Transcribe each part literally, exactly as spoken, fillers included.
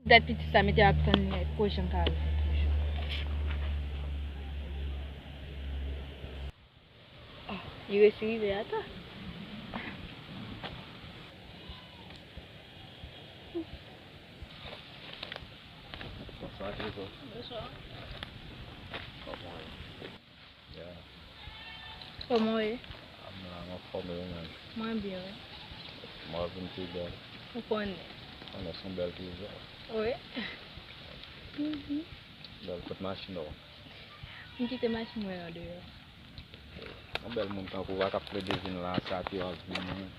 Dat pitit sa mete ap tann li, pwochen ka rive toujou. Ah, li resi rive ata. Bonswa, Trezò. Bonswa. Kòman w ye? Ya. Kòman w ye? A, mwen la, m anfòm, e ou menm? Mwen byen, wi. Mwen vin pi bèl. Ou konnen. Konnen se yon bèl Trezò. Wi. Mhm. Bèl, kot machin ou? M kite machin mwen an deyò. Yon bèl moun tankou w a k ap plede vin la, sa ke w ap vin.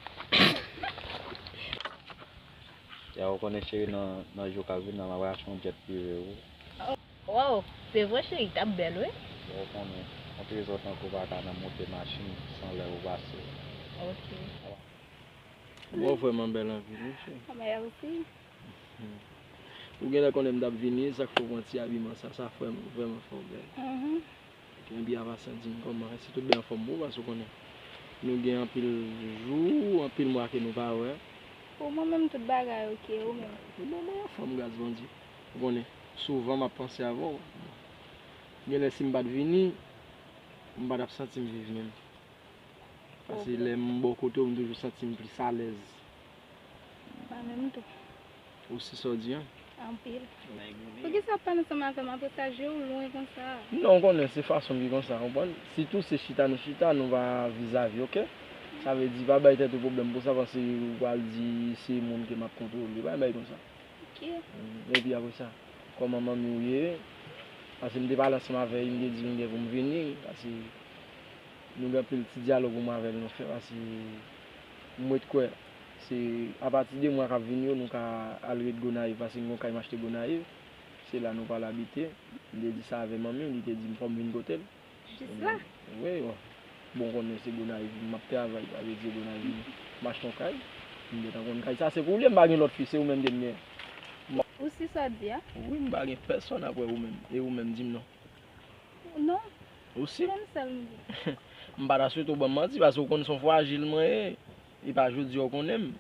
Ya, ou konnen cheri, nan, nan jou k ap vin nan, m ap achte yon djèt prive, wi. Waw, se vre cheri, t ap bèl, wi. Bon, ou konnen, yon Trezò tankou w pa ka nan monte machin san lè ou pase. Ok. Bon, vrèman bèl anpil, wi, cheri. Ah, mèsi. Ou genlè konnen m t ap vini, sa k fè w pran ti abiman sa, sa vrèman, vrèman fè w bèl. Mhm. Ebyen, apa sa, di m kòman, èske tout byen anfòm pou ou, paske ou konnen nou gen anpil jou, anpil mwa ke nou pa wè. Pou mwen menm, tout bagay ok, ou menm? Bon, mwen anfòm, gras Bondye. Ou konnen, souvan m ap panse avè w. Genlè si m pa t vini, m pa t ap santi m viv menm. Paske lè m bò kote w, m toujou santi m plis alèz. Mwen menm tou. Ou si sa w di an? Anpil. Poukisa w ap pale ansanm avè m apre sa, je w lwen konsa? Non, ou konnen se fason m ki konsa, konprann? Sitou se chita nou chita, nou pa vizavi, ok? Sa vle di, pa bay tèt ou pwoblèm pou sa, paske ou pral di se moun ke m ap kontwole, pa bay konsa. Ok. Mm, epi apre sa, kòman manmi w ye? Paske m te pale ansanm avè l, li te di m gen pou m vini, paske nou gen anpil ti dyalòg mwen avè l nou fè, paske m ret kwè se apati de mwa k ap vini yo, nou ka al ret Gonayiv, paske m gen yon kay m achte Gonayiv, se la nou pral abite. M te di sa avè manmi w, li te di m fò m vin kote l. Jis la? Wi, bon. Bon, ou konnen se Gonayiv m ap travay, sa vle di se Gonayiv m achte yon kay. M gentan konn kay sa, se pou ou li ye, m pa gen lòt fi, se ou menm ke m gen. Ou si sa w di a? Wi, m pa gen pèsòn apre ou menm. E ou menm, di m non. Non. Ou si? Se menm sèl m di. M pa ta swete w ban m manti, paske ou konn se yon frajil mwen ye. E pa jodi a ou konnen m.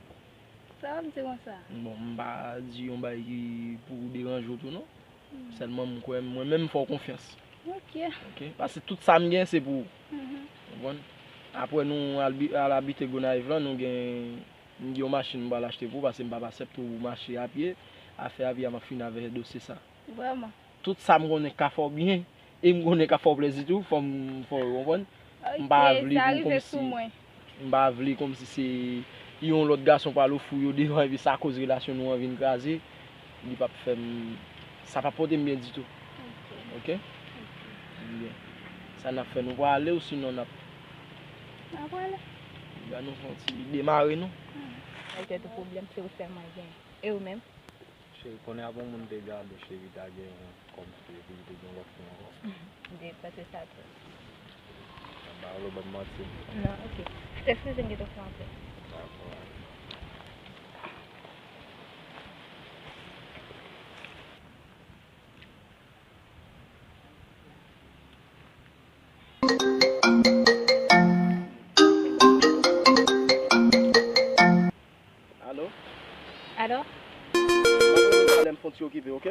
Sa w ap di konsa? Bon, m pa di yon bagay ki pou deranje w tou non. Hmm. Sèlman m kwè mwen menm m fè w konfyans. Ok. Ok. Paske tout sa m gen se pou ou. Mhm. Ou konprann? Apre nou al bi-, al abite Gonayiv lan, nou gen, m gen yon machin m pral achte pou ou paske m p ap aksepte w mache a pye. Afè a pye a m ap fini avè dosye sa. Vrèman. Tout sa m konnen k ka fè w byen, e m konnen k ap fè w plezi tou, fò m, fò w konprann. M pa vle pou kòmsi, m pa vle kòmsi se yon lòt gason pral ofri w yo devan, epi sa koz relasyon nou an vin kraze, li p ap fè m, sa p ap pote m byen ditou. Ok? Ok. Byen. Sa n ap fè, nou prale ou sinon n ap... N a prale. Ba nou fè yon ti demare non. Hmm. Mwen gen tou pwoblèm, se ou sèlman gen. E ou menm? Cheri, konnen apre yon moun te gade w, cheri, ta gen yon kòmsi epi li te gen lòt fi ankò. M te panse sa tou. Sa ba w ban m manti. Non, ok. Eskize m, gentan fè yon apèl. Dakò. Alo? Alo? Lè m fon ti okipe, ok?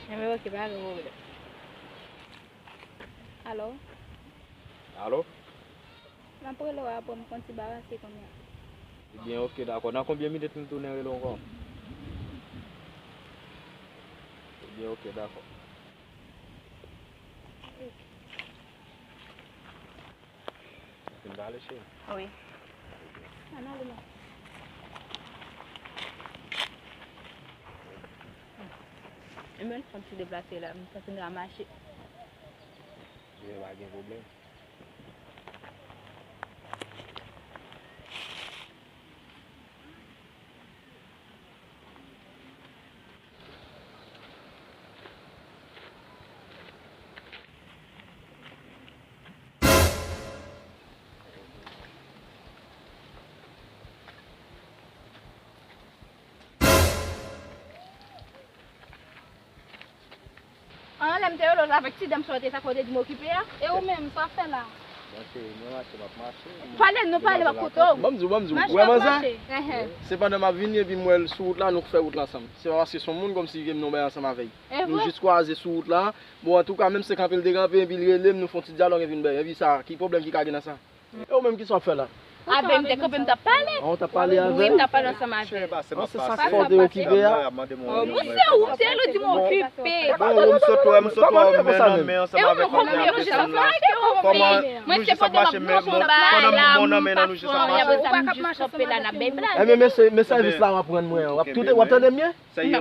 Enben, ok, pa gen pwoblèm. Alo? Alo? M ap rele w apre m fon ti barase kounye a. Ebyen, ok, dakò. Nan konbyen minit m tounen rele w ankò? Ebyen, ok, dakò. Ok. Ou fin pale, cheri? Wi. Ann ale non. Ebyen, m fon ti deplase la, m santi m ka mache. Ebyen, pa gen pwoblèm. An, lè m te rele w la avèk ti dam sa w te, sa k fè w te di m okipe a? E ou menm, sa w ap fè la? Bon, cheri, mwen mache, m ap mache. Pale, nou pale, m ap koute w. Ban m di w, ban m di w. Ou wè manzè? Se pandan m ap vini epi m wè l sou wout la, nou k fè wout la ansanm. Se pa paske se yon moun kòmsi ke m nan yon bagay ansanm avè l. Nou jis kwaze sou wout la. Bon, antouka, menm se kanpe l te kanpe, epi l rele m, nou fè yon ti dyalòg, epi n bèy. Epi sa, ki pwoblèm ki ka gen nan sa? E ou menm, kisa w ap fè la? A ben, m te kanpe, m t ap pale. An, w t ap pale avè l? Wi, m t ap pale ansanm avè l. An, se sa k fè w te okipe a? Bon, se ou, se li di m okipe. Bon, ou m sot wè, m sot wè w men nan men ansanm avèk lòt pèsòn la. Kòman nou jis ap mache, men bon, pandan m pran nan men nan, nou jis ap mache. Ebyen, men se, men sèvis la w ap rann mwen an. W ap, tout, w ap tande m byen?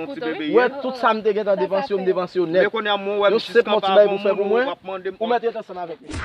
Ou wè tout sa m te gentan depanse yo, m depanse yo nèt. Yon senp ti bagay pou fè pou mwen, ou mèt ret ansanm avèk mwen.